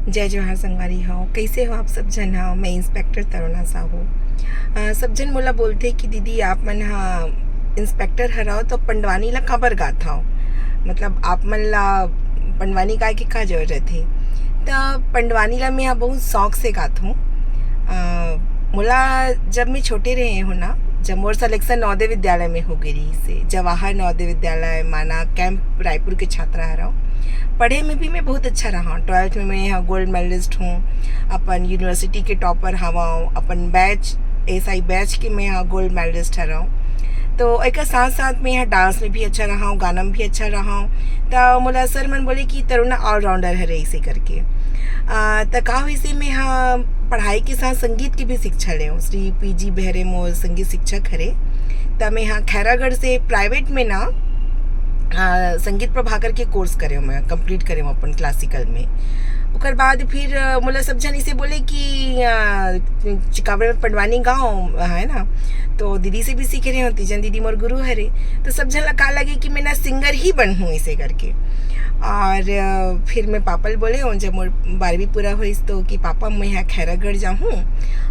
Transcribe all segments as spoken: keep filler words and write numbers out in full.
जय जोहार संगवारी हो, कैसे हो आप सब झन? हाँ, मैं इंस्पेक्टर तरुणा साहू। अ, सब झन मोला बोलथे कि दीदी, आप मन हा इंस्पेक्टर हरव, तो पंडवानी ला काबर गाथव? मतलब, आप मन ला पंडवानी गाए के का जरूरत हे? त पंडवानी ला मैं हा बहुत शौक से गाथूँ। अ, मोला जब मैं छोटे रहे हो ना, जब मोर सिलेक्शन नवोदय विद्यालय में हो गई रही से, जवाहर नवोदय विद्यालय माना कैंप रायपुर के छात्रा हरव। पढ़े में भी मैं बहुत अच्छा रहा। ट्वेल्थ में मैं यहाँ गोल्ड मेडलिस्ट हूँ, अपन यूनिवर्सिटी के टॉपर हवं, अपन बैच, एसआई बैच के मैं यहाँ गोल्ड मेडलिस्ट हरव। तो एक साथ साथ में यहाँ डांस में भी अच्छा रहा हूँ, गाना में भी अच्छा रहा हूँ। तो मोला सर मन बोले कि तरुणा ऑलराउंडर हरे, ऐसे करके। आ, त का हुई से मैं यहाँ पढ़ाई के साथ संगीत की भी शिक्षा ले हूँ। श्री पीजी बहरे मोर संगीत शिक्षक हरे। त मैं यहाँ खैरागढ़ से प्राइवेट में ना, आ, संगीत प्रभाकर के कोर्स करे हूँ, मैं कंप्लीट करे हूँ अपन क्लासिकल में। ओकर बाद फिर, आ, मोला सब झन इसे बोले कि, आ, चिकाबड़ में पंडवानी गाँव है ना, तो दीदी से भी सीख रहे हो, तीजन दीदी मोर गुरु हरे। तो सब झन ला का लगे कि मैं ना सिंगर ही बनहूँ, ऐसे करके। और, आ, फिर मैं पापा ल बोले हूँ, जब मोर बारहवीं पूरा होइस, तो कि पापा, मैं यहाँ खैरागढ़ जाहूँ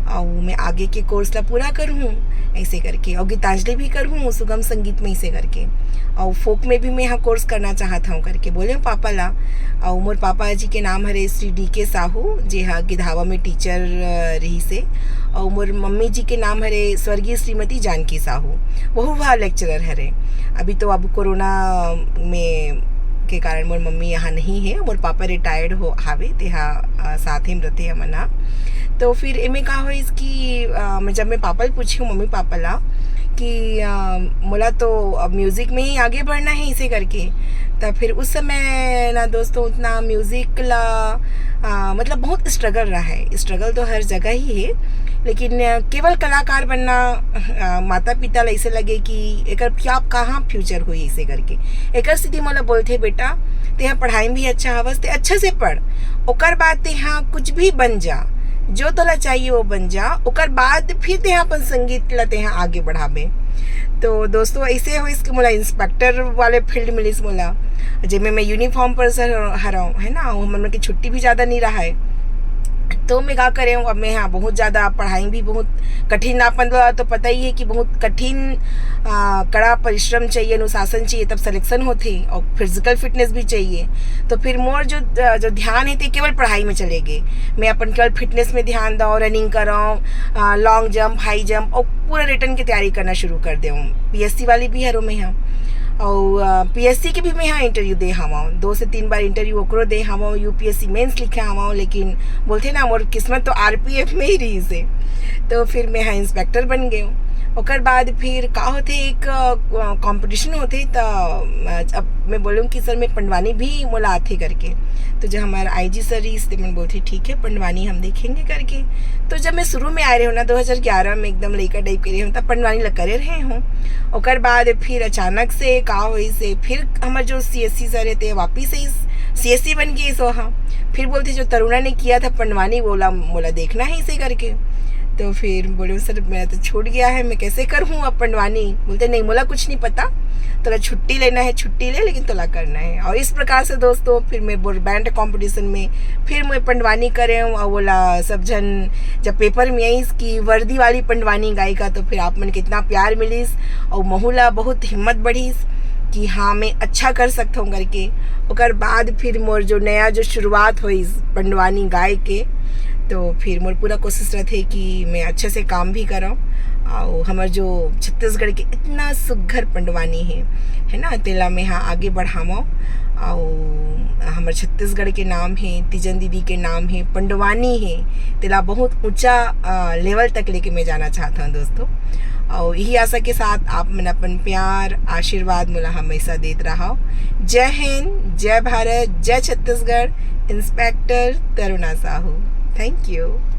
और मैं आगे के कोर्स ला पूरा करहूँ, ऐसे करके, और गीतांजलि भी करहूँ सुगम संगीत में, ऐसे करके, और फोक में भी मैं यहाँ कोर्स करना चाहत हूँ, करके बोले हूँ पापा ला। और मोर पापा जी के नाम हरे श्री डी के साहू, जे हा गिधावा में टीचर, अ, रही से, और मोर मम्मी जी के नाम हरे स्वर्गीय श्रीमती जानकी साहू, वहू हा लेक्चरर हरे। अभी तो अब कोरोना में के कारण मोर मम्मी यहाँ नहीं है, मोर पापा रिटायर्ड हो हावे, तेहा, अ, साथ ही में रहते हमन हा। तो फिर एमे का होइस कि, अ, मैं, जब मैं पापा ल पूछी हूँ, मम्मी पापा ला, कि, अ, मोला तो अब म्यूजिक में ही आगे बढ़ना है, इसे करके। तब फिर उस समय ना दोस्तों, उतना म्यूजिक ला, अ, मतलब, बहुत स्ट्रगल रहा है। स्ट्रगल तो हर जगह ही है, लेकिन, अ, केवल कलाकार बनना, अ, माता पिता ला ऐसे लगे कि एकर क्या, कहाँ फ्यूचर होई, ऐसे करके। एकर सेती मोला बोलथे, "बेटा, तेहा पढ़ाई में भी अच्छा हवस, ते अच्छा से पढ़, ओकर बाद तेहा कुछ भी बन जा, जो तोला चाहिए वो बन जा, ओकर बाद फिर तेहा अपन संगीत ला तेहा आगे बढ़ाबे।" तो दोस्तों, ऐसे होइस कि मोला इंस्पेक्टर वाले फील्ड मिलिस मोला, जेमे मैं यूनिफॉर्म पर्सन हरव, है ना, वो हमन के छुट्टी भी ज़्यादा नहीं रहा है। तो मैं का करे हूँ, अब मैं, हाँ, बहुत ज़्यादा पढ़ाई भी बहुत कठिन, आप मन ला तो पता ही है कि बहुत कठिन, आ, कड़ा परिश्रम चाहिए, अनुशासन चाहिए, तब सिलेक्शन होथे, और फिजिकल फिटनेस भी चाहिए। तो फिर मोर जो, जो ध्यान है, ते केवल पढ़ाई में चले गए। मैं अपन केवल फिटनेस में ध्यान दऊँ, रनिंग करऊँ, आ, लॉन्ग जंप, हाई जंप, और पूरा रिटन की तैयारी करना शुरू कर देऊँ। पीएससी वाली भी हरो मैं, हाँ, और, आ, पीएससी के भी मैं, हाँ, इंटरव्यू दे हवं, दो से तीन बार इंटरव्यू ओकरो दे हवं, यूपीएससी मेंस लिखे हवं, लेकिन बोलथे ना, मोर किस्मत तो आरपीएफ में ही रही से, तो फिर मैं, हाँ, इंस्पेक्टर बन गए हूँ। ओकर बाद फिर का होथे, एक, अ, कंपटीशन होथे, त, अ, अब मैं बोलूँ कि सर, मैं पंडवानी भी मोला आथे करके। तो जब हमारा आईजी सर रहिस, ते मन बोलथे, "ठीक है, पंडवानी हम देखेंगे," करके। तो जब मैं शुरू में आए रहे हूँ ना, दो हज़ार ग्यारह में, एकदम लइका टाइप के रहे हूँ, तब पंडवानी ला करे रहे हूँ। ओकर बाद फिर अचानक से का होइस से, फिर हमर जो सीएससी सर हे, ते वापिस से सीएससी बन गए सो, हाँ। फिर बोलथे, "जो तरुणा ने किया था पंडवानी, वो ला, मोला देखना है इसे," करके। तो फिर बोले, "सर, मेरा तो छूट गया है, मैं कैसे करूँ अब पंडवानी?" बोलते, "नहीं, मोला कुछ नहीं पता, तोला छुट्टी लेना है, छुट्टी ले, लेकिन तोला करना है।" और इस प्रकार से दोस्तों, फिर मैं बोर बैंड कंपटीशन में फिर मैं पंडवानी करे हूँ, और बोला, सब झन जब पेपर में आइस कि वर्दी वाली पंडवानी गायिका, तो फिर आप मन कितना प्यार मिलिस, और महू ला बहुत हिम्मत बढ़िस कि हाँ, मैं अच्छा कर सकता हूँ करके। ओकर बाद फिर मोर जो नया जो शुरुआत होइस पंडवानी गाय के, तो फिर मोर पूरा कोशिश रहथे कि मैं अच्छे से काम भी करऊँ। और हमर जो छत्तीसगढ़ के इतना सुघर पंडवानी है, है ना, तेला मैं हाँ आगे बढ़ाऊँ। और हमर छत्तीसगढ़ के नाम है, तीजन दीदी के नाम है, पंडवानी है, तेला बहुत ऊंचा, अ, लेवल तक लेके मैं जाना चाहता हूँ दोस्तों। और यही आशा के साथ आप मन अपन प्यार, आशीर्वाद मोला हमेशा देत रहो। जय हिंद, जय भारत, जय Chhattisgarh. Inspector Taruna Sahu, thank you.